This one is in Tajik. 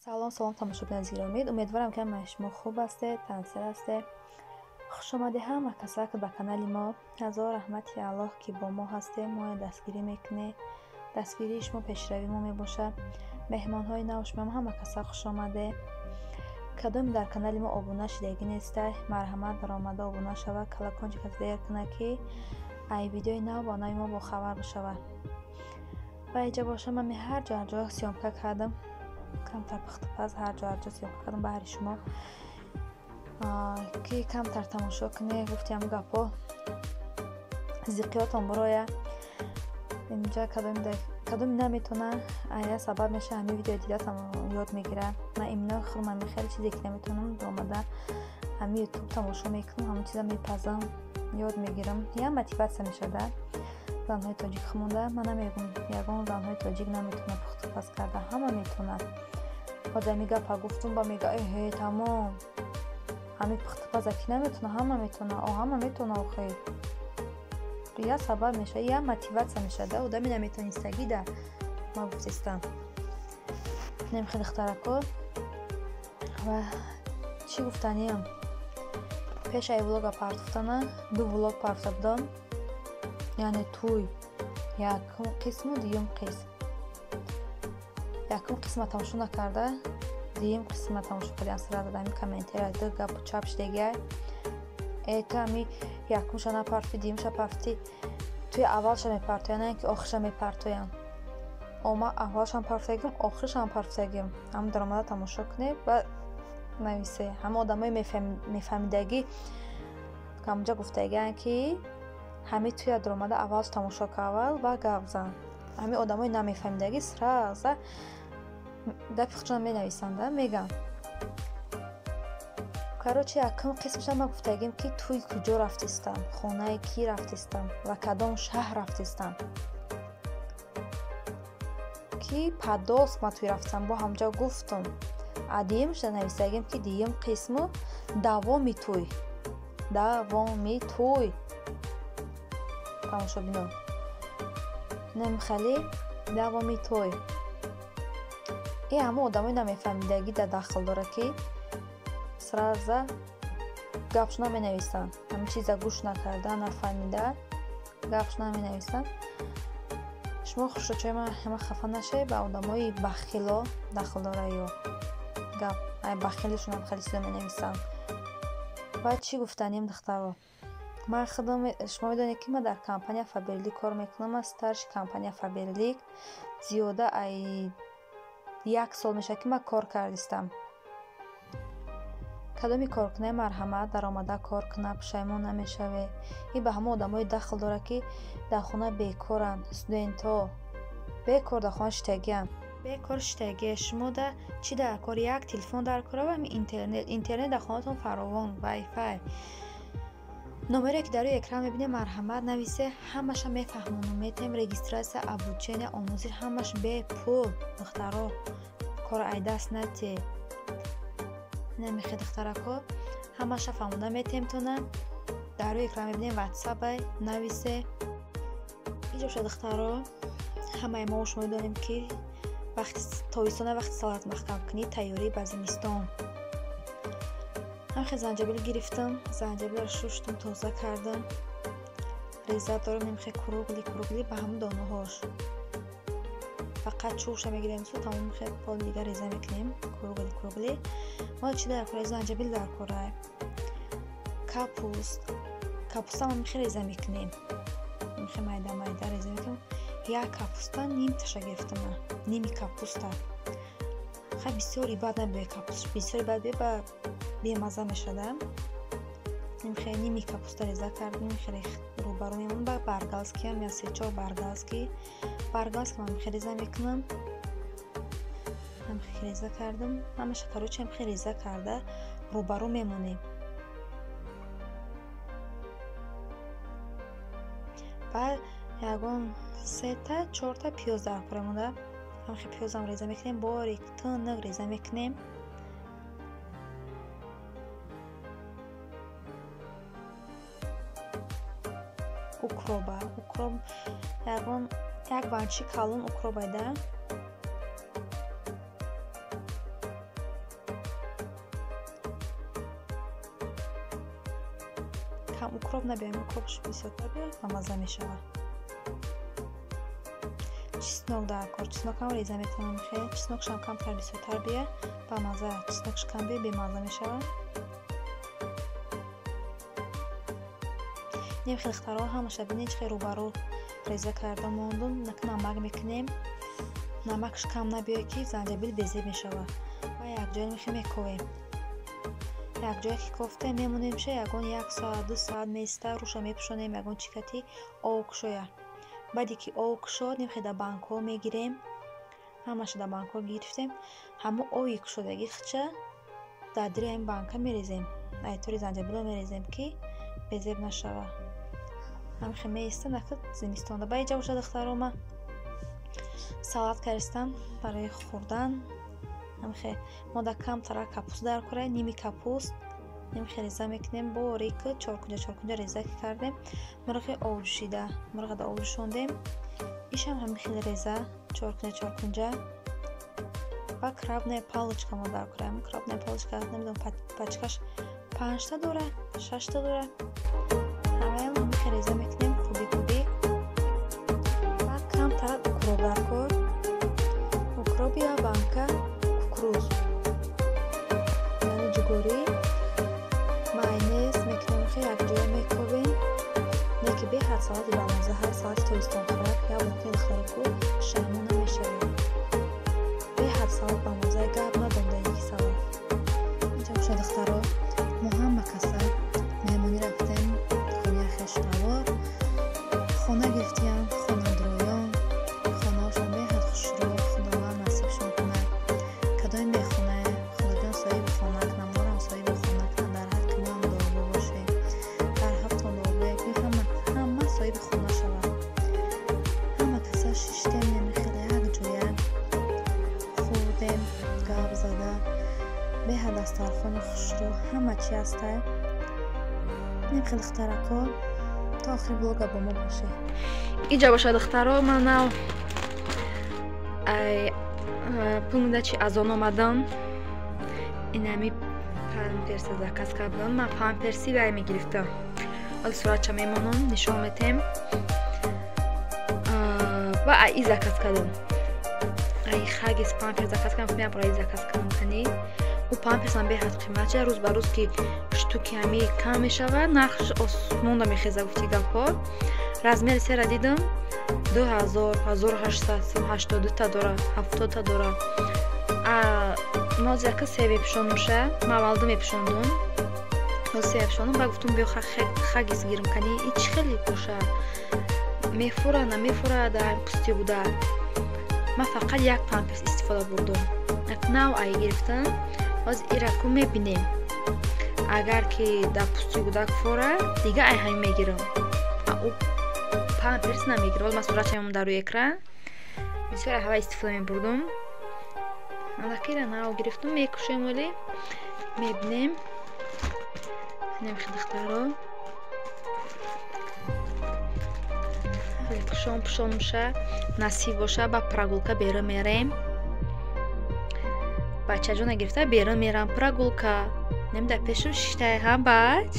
Салом, салом, тамошобинони гиромӣ. Умедворам, ки ҳамаи шумо хуб ҳастед, тансир ҳастед. Хуш омадед ҳама касак ба канали мо. Ҳазор раҳмати Аллоҳ, ки бо мо ҳастед, моро дастгирӣ мекунед. Дастгирии шумо пешравии мо мебошад. Меҳмонҳои нав шумоам ҳама касак хуш омадед. Кадоме дар канали мо обуна шидагӣ нестай, марҳамат баромада обуна шавад, колокольчика зер кунад, ки ай видеои нав ба нави мо бохабар бишавад. Ва инҷа бошам, ман ҳар ҷо ҳар ҷо съёмка кардам. Камтар пухтупаз ҳар ҷо ҳар ҷо съёмка кардам баҳри шумо, ки камтар тамошо кунед. Гуфтиам гапҳо зиқиётон бироя. Инҷа кадоме наметона, ая сабаб меша ҳамин видео дида ёд мегира. Ман именно худам ҳамин хеле чизе ки наметонам, омада ҳамин ютуб тамошо мекунам, ҳамон чиза мепазам, ёд мегирам. Я мотиватсия мешада занҳои тоҷик хумонда. Ман намегум ягон занҳои тоҷик наметона пухтупаз карда, ҳама метонад. Ҳозир ҳамин гапа гуфтум, ба мега эҳе тамом, ҳамин пухтупаза ки наметона, ҳама метона. О, ҳама метона охе. Я сабаб меша, я мотиватсия мешада одами наметонистагӣ да ма гуфтистам. Немхе духтарако ва чӣ гуфтаниям? Пеш ай влога партофтана ду влог партофта будам, яъне туй якум қисму дуюм қисм. Якум қисма тамошо накарда, дуюм қисма тамошо кардам. Сразу дар ҳамин комментария ду гапу чап шидагиай. Это ами якумша напартофти, дуюмша партофти, туи аввалша мепартоянд, на ин ки охирша мепартоянд. О, ман аввалшам партофтагим, охиршам партофтагим. Ҳам даромада тамошо кунед ва нависе. Ҳама одамои мефаҳмидагӣ ҳамонҷа гуфтагианд, ки ҳамин туя даромада аввалш тамошо кар, аввал ва гап зан. Ҳамин одамои намефаҳмидагӣ сразу гапи худшон менависанд, мегӯянд. Короче, якум қисмша ман гуфтагим, ки туй куҷо рафтистам, хонаи кӣ рафтистам ва кадом шаҳр рафтистам, ки Подолск ман туй рафтам, бо ҳамҷо гуфтум. А дуюмша нависагим, ки дуюм қисму давоми туй, давоми туй тамошобинон. Намихали давоми туй. И ҳама одамои намефаҳмидагӣ да дахл дорад, ки сразу гапшона менависанд. Ҳамин чиза гӯш накарда, нафаҳмида гапшона менависанд. Шумо хушрӯчои ман ҳама хафа нашавед, ба одамои бахило дахл дора ё гап. Ай бахилишонам хеле чизо менависанд. Ва чӣ гуфтанем, духтаро? Ман худам, шумо медонед, ки ман дар компания Фаберлик кор мекунам. Ман старший компания Фаберлик зиёда ай як сол мешавад, ки ман кор кардистам. Кадоми кор кунае, марҳамат даромада кор куна, пушаймон намешавед. Ин ба ҳама одамое дахл дорад, ки дар хона бекоранд, студентҳо бекор дар хона шитагианд. Бекор шитагие шумо да чӣ дар кор? Як телефон дар кора ва ҳамин интернет. Интернет дар хонатон фаровон, вайфай. Номере ки дар рӯи экран мебинед, марҳамат нависе, ҳамаша мефаҳмонам, метавонем регистрация, обучение, омӯзиш ҳамаш бепул. Духтаро, корро ай даст натиҳед. Намехе духтарако, ҳамаша фаҳмонда метавонем. Дар рӯи экран мебинем ватсапай, нависе. Инҷо шуда духтаро, ҳамаи мо шумо медонем, ки вақти тобистона, вақти салат маҳкамкунӣ, тайёрӣ ба зимистон. Ҳамхе занҷабил гирифтам, занҷабилро шуштум, тоза кардам, реза дорам, немхе кругли кругли ба ҳамун донаҳош. Фақат чӯбша мегирем, су тамом хе пол дигар реза мекунем, кругли кругли. Мо чӣ дар кора? Занҷабил дар кора. Капуст. Капустам ҳамхе реза мекунем. Ҳамхе майда майда реза мекунем. Як капуста нимташа гирифтам ман. Ними капуста. Хай бисёри бад набиёй капуст. Бисёри бад биёй, ба бемазза мешада. Нимхе ними капуста реза кардем, хеле рӯбарӯ мемонам. Ба баргалскиам я се-чор баргалски. Баргалски ҳамхе реза мекунам. Ҳамхе реза кардам. Ҳамаша короче ҳамхе реза карда рӯбарӯ мемонем. Баъд ягон сета чорта пиёз дар кора монда. Ҳамхе пиёзам реза мекунем, борик тунук реза мекунем. Укроба, укроп ягон як банчи калон укробайда. Кам укроп набиёем, укропш бисёртар биёяд, бамазза мешавад. Чеснок дар кор, чеснокам реза мекунам хел. Чеснокшам камтар бисёртар бия, бамазза. Чеснокш кам бия, бемазза мешавад. Нем хел духтаро ҳамаша бинед чӣ хел рӯбарӯ реза карда мондум. Намак мекунем. Намакш кам набиёяд, ки занҷабил безеб мешавад. Ва якҷоя мехе мековем. Якҷоя ки кофтем, мемонемша ягон 1 соат, 2 соат меиста, рӯша мепӯшонем ягон чикати об кушояд. Баъде ки об кушод, немхе дар банкҳо мегирем. Ҳамаша дар банкҳо гирифтем. Ҳамон оби кушодагӣ хича дар дили ҳамин банка мерезем. Айтори занҷабило мерезем, ки безеб нашавад. Ҳамхе меиста накид зимистонда. Ба инҷа боша духтаро ман салат кардистам барои хӯрдан. Ҳамхе мо дар камтара капуст дар кора, ними капуст нимхе реза мекунем, борик чоркунҷа чоркунҷа реза ки кардем. Мурғи обҷӯшида, мурға дар об ҷӯшондем. Ишам ҳамин хел реза чоркунҷа чоркунҷа. Ва крабная палочка мо дар кора. Крабная палочка намедонам пачкаш 5та дора, 6та дора. Ҳамаям ҳамин хел реза мекунем кубик кубик. Ва камтар укроп дар кор. Укроп я банка кукуруз, яъне ҷугорӣ. Майонез мекунем, хел якҷоя мекобем. Не ки беҳад салати бамазза ҳаст, салати тобистонхӯрак. Як мумкин духтароку шаҳмо намешавед. Беҳад салат бамазза, гап надом дар ин салат. Инҷа боша духтаро, мо ҳама каса меҳмонӣ рафтем хонаи хешутавор. Хона гирифтиям, хонадроён. Хонаҳошон беҳад хушрӯ, Худованд насибшон кунад. Кадоме мехонае, Худоҷон соҳиби хона кунад, морам соҳиби хона кунад. Дар ҳаққи моам дуогӯ бошед, дар ҳақтон дуогӯе, ки ҳама соҳиби хона шавад. Ҳама каса шиштем, намехел якҷоя хӯрдем, гап зада. Беҳад дастархони хушрӯ, ҳама чи ҳастай. Немхел духтарако, то охири блога бо мо бошед. Инҷа бошад духтаро, ман нав пулмудачи аз он омадам. Инами памперса заказ кардам. Ман памперси вай мегирифтам. Ҳоли суратча мемонам, нишон метем. Ва аи заказ кардам. Аи хагис памперс заказ кардам, меам барои заказ кардам кани. У памперсам беҳад қимат шуда, рӯз ба рӯз ки штуки ҳами кам мешавад, нархш осмонда мехеза, гуфти гапҳо. Размери сера дидам 2000, 1800, 82та дора, 70та дора. Ноз яка се мепӯшонумша, ман аввал ду мепӯшондум. Ҳоз се мепӯшондум, ба гуфтум биё хагис гирам кани, и чӣ хеле боша. Мефура, намефура дар пусти буда. Ман фақат як памперс истифода бурдум. Як нав ай гирифтам. Ҳоз ираку мебинем. Агар ки дар пусти гудак фора, дига ай ҳамин мегирам. У памперс намегирам. Ҳоз ман суратча мемонам дар рӯи экран. Бисёр ҳава истифода мебурдум. Аллакайра нав гирифтум, мекушем вале мебинем. Ҳамин духтаро. Пушон пушонумша насиб боша, ба прогулка берун мерем. Бачаҷона гирифта берун мерам прогулка. Нем дар пешум шиштай ҳам бач.